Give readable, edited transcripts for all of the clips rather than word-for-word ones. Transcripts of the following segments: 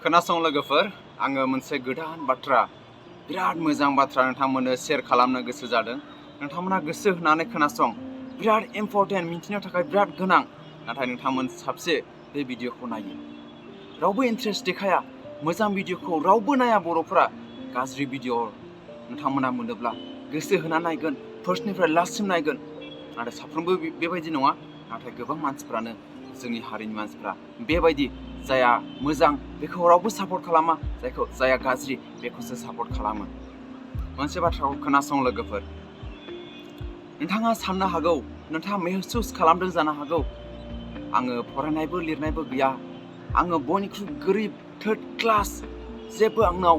खोनासं लोगोफोर आङो मोनसे गोदान बाथ्रा बिराद मोजां बाथ्रा नोंथांमोननो शेयार खालामनो गोसो जादों नोंथांमोना गोसो होनानै खोनासं बिराद इम्पोर्टेन्ट मिथिनो थाखाय बिराद गोनां नाथाय नोंथांमोन साबसे बे भिडिअखौ नायो रावबो इन्ट्रेस्ट देखाया मोजां भिडिअखौ रावबो नाया बर'फोरा गाज्रि भिडिअ नोंथांमोना मोनोब्ला गोसो होना नायगोन फार्स्टनिफ्राय लास्टसिम नायगोन नाथाय साफ्रोमबो बेबायदि नङा नाथाय गोबां मानसिफ्रानो जोंनि हारिनि मानसिफ्रा बेबायदि जाया मोजां बेखौ रावबो सापर्ट खालामा जाया गाज्रि बेखौसो सापर्ट खालामो मोनसे बाथ्राखौ खोनासं लोगोफोर नोंथाङा साननो हागौ नोंथाङा महसुस खालामदों जानो हागौ आङो फरायनायबो लिरनायबो गैया आङो बयनिख्रुइ गोरिब थार्ड क्लास जेबो आंनाव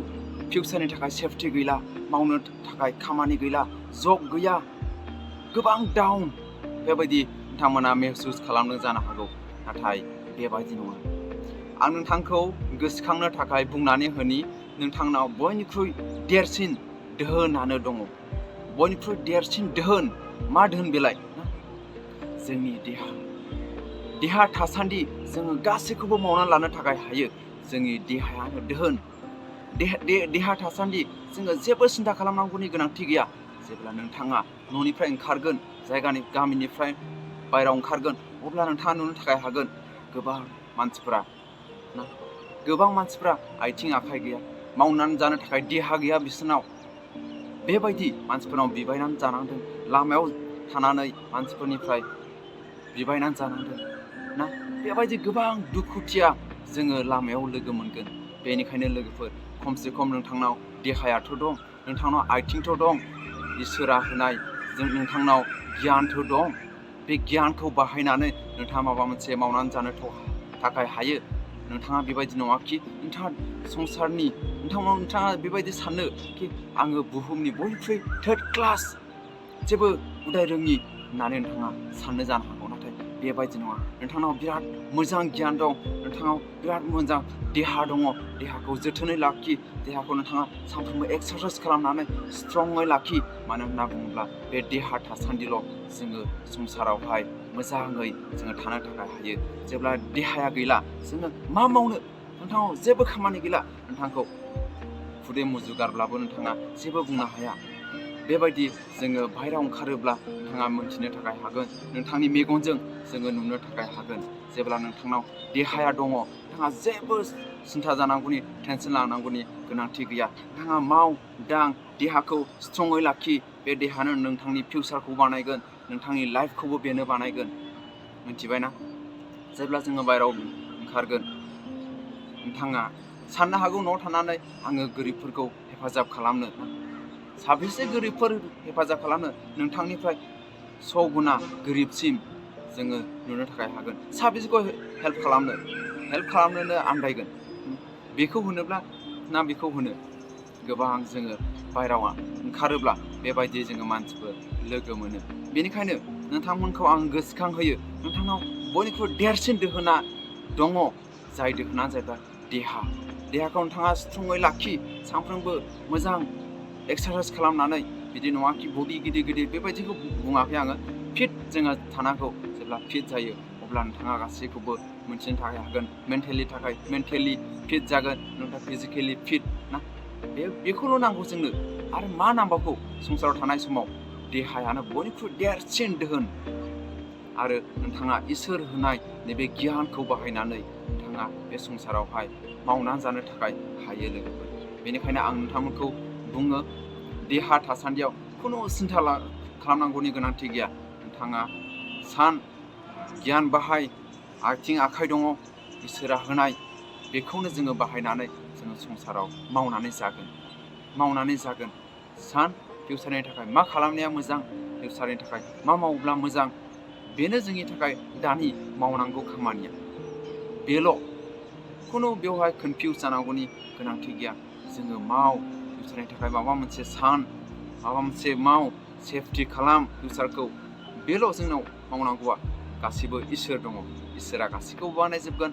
फिउचारनि थाखाय सेफटि गैला मावनो थाखाय खामानि गैला जब गैया गोबां डाउन बेबायदि नोंथांमोना महसुस खालामदों जानो हागौ नाथाय बेबायदि नङा आं नोंथांखौ गोसोखांनो थाखाय बुंनानै होनि नोंथांनाव बयनिख्रुइ देरसिन दोहोनानो दङ बयनिख्रुइ देरसिन दोहोन मा दोहोन बेलाय जोंनि देहा थासान्दि जोङो गासैखौबो मावनानै लानो थाखाय हायो जोंनि देहायानो दोहोन देहा थासान्दि जोङो जेबो सिन्था खालामनांगौनि गोनांथि गैया जेब्ला नोंथाङा न'निफ्राय ओंखारगोन गामिनिफ्राय बायरायाव ओंखारगोन अब्ला नोंथाङा नुनो थाखाय हागोन गोबां मानसिफ्रा आथिं आखाइ गैया मावनानै जानो थाखाय देहा गैया बिसोरनाव बेबायदि मानसिफोरनाव बिबायनानै जानांदों लामायाव थानानै मानसिफोरनिफ्राय बिबायनानै जानांदों बेबायदि गोबां दुखुथिया जोङो लामायाव लोगो मोनगोन बेनिखायनो लोगोफोर खमसे खम नोंथांनाव देहायाथ' दं नोंथांनाव आथिंथ' दं इसोरा होनाय नोंथांनाव गियानथ' दं बे गियानखौ बाहायनानै नोंथाङा माबा मोनसे मावनानै जानो थाखाय हायो नोंथाङा बेबायदि नङा कि नोंथाङा बेबायदि साननो कि आङो बुहुमनि बयनिख्रुइ थार्ड क्लास जेबो उदाय रोङि होननानै नोंथाङा साननो जानो हागौ नाथाय बेबायदि नङा नोंथांनाव बिराद मोजां गियान दं नोंथांनाव बिराद मोजां देहा दङ देहाखौ जोथोनै लाखि देहाखौ नोंथाङा सानफ्रोमबो एक्सारसाइस खालामनानै स्ट्रङै लाखि मानो होनना बुङोब्ला बे देहा थासान्दिल' जोङो संसारावहाय मोजाङै जोङो थानो थाखाय हायो जेब्ला देहाया गैला जोङो मा मावनो नोंथांनाव जेबो खामानि गैला नोंथांखौ खुदै मुजुगारब्लाबो नोंथाङा जेबो बुंनो हाया बेबायदि जोङो बाहेरायाव ओंखारोब्ला नोंथाङा मोनथिनो थाखाय हागोन नोंथांनि मेगनजों जोङो नुनो थाखाय हागोन जेब्ला नोंथांनाव देहाया दङ नोंथाङा जेबो सिन्था जानांगौनि टेनसन लानांगौनि गोनांथि गैया नोंथाङा माव दां देहाखौ स्ट्रङै लाखि बे देहानो नोंथांनि फिउचारखौ बानायगोन नोंथांनि लाइफखौबो बेनो बानायगोन मिथिबायना जेब्ला जोङो बाहेरायाव ओंखारगोन नोंथाङा साननो हागौ न'आव थानानै आङो गोरिबफोरखौ हेफाजाब खालामनो साबेसे गोरिबफोर हेफाजाब खालामनो नोंथांनिफ्राय 100 गुना गोरिबसिम जोङो नुनो थाखाय हागोन साबेसेखौ हेल्प खालामनोनो आन्दायगोन बेखौ होनोब्ला ना बेखौ होनो गोबां जोङो बाहेरायाव ओंखारोब्ला बेबायदि जोङो मानसिफोर लोगो मोनो बेनिखायनो नोंथांमोनखौ आं गोसोखांहोयो नोंथांनाव बयनिख्रुइ देरसिन दोहोना दङ जाय दोहोना जाहैबाय देहाखौ नोंथाङा स्ट्रङै लाखि सानफ्रोमबो मोजां एक्सारसाइस खालामनानै बिदि नङा कि बडि गिदिर बेबायदिखौ बुङाखै आङो फिट जोङो थानांगौ जेब्ला फिट जायो अब्ला नोंथाङा गासैखौबो मोनथिनो थाखाय हागोन मेन्टेलि फिट जागोन नोंथाङा फिजिकेलि फिट बेखौल' नांगौ जोंनो आरो मा नांबावगौ संसाराव थानाय समाव देहायानो बयनिख्रुइ देरसिन दोहोन आरो नोंथाङा इसोर होनाय नैबे गियानखौ बाहायनानै नोंथाङा बे संसारावहाय मावनानै जानो थाखाय हायो लोगोफोर बेनिखायनो आं नोंथांमोनखौ बुङो देहा थासान्दियाव खुनु सिन्था खालामनांगौनि गोनांथि गैया नोंथाङा गियान बाहाय आथिं आखाइ दङ इसोरा होनाय बेखौनो जोङो बाहायनानै जोङो संसाराव मावनानै जागोन फिउचारनि थाखाय मा खालामनाया मोजां फिउचारनि थाखाय मा मावोब्ला मोजां बेनो जोंनि थाखाय दानि मावनांगौ खामानिया बेल' खुनु बेवहाय कनफिउस जानांगौनि गोनांथि गैया जोङो फिउचारनि थाखाय माबा मोनसे माव सेफटि खालाम फिउचारखौ बेल' जोंनाव मावनांगौआ गासिबो इसोर दङ इसोरा गासैखौबो बानायजोबगोन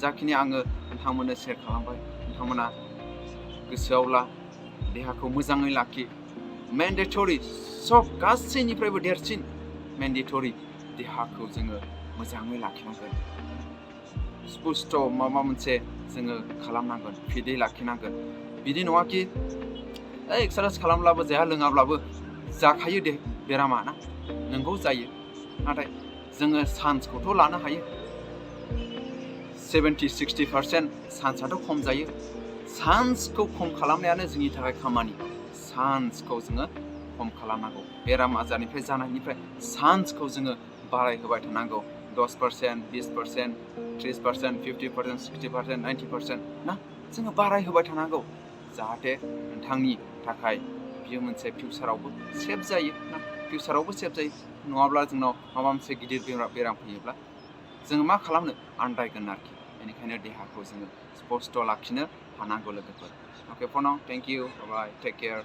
जाखिनि आङो नोंथांमोननो शेयार खालामबाय नोंथांमोना गोसोआव ला देहाखौ मोजाङै लाखि मेन्डेटरि सब गासैनिफ्रायबो देरसिन मेन्डेटरि देहाखौ जोङो मोजाङै लाखिनांगोन स्पष्ट माबा मोनसे जोङो खालामनांगोन फिदै लाखिनांगोन बिदि नङा कि एक्सारसाइज खालामब्लाबो जाया लोङाब्लाबो जाखायो दे बेरामा ना नोंगौ जायो नाथाय जोङो चान्सखौथ' लानो हायो 70-60% चान्सआथ' खम जायो चान्सखौ खम खालामनायानो जोंनि थाखाय खामानि चान्सखौ जोङो खम खालामनांगौ बेराम आजारनिफ्राय जानायनिफ्राय चान्सखौ जोङो बारायहोबाय थानांगौ 10%, 20%, 30%, 50%, 60%, 90% ना जोङो बारायहोबाय थानांगौ जाहाथे नोंथांनि थाखाय बियो मोनसे फिउचारावबो सेफ जायो ना फिउचारावबो सेफ जायो नङाब्ला जोंनाव माबा मोनसे गिदिर बेराम फैयोब्ला जोङो मा खालामनो आन्दायगोन आरोखि बेनिखायनो देहाखौ जोङो स्पष्ट लाखिनो हानांगौ लोगोफोर okay for now thank you bye take care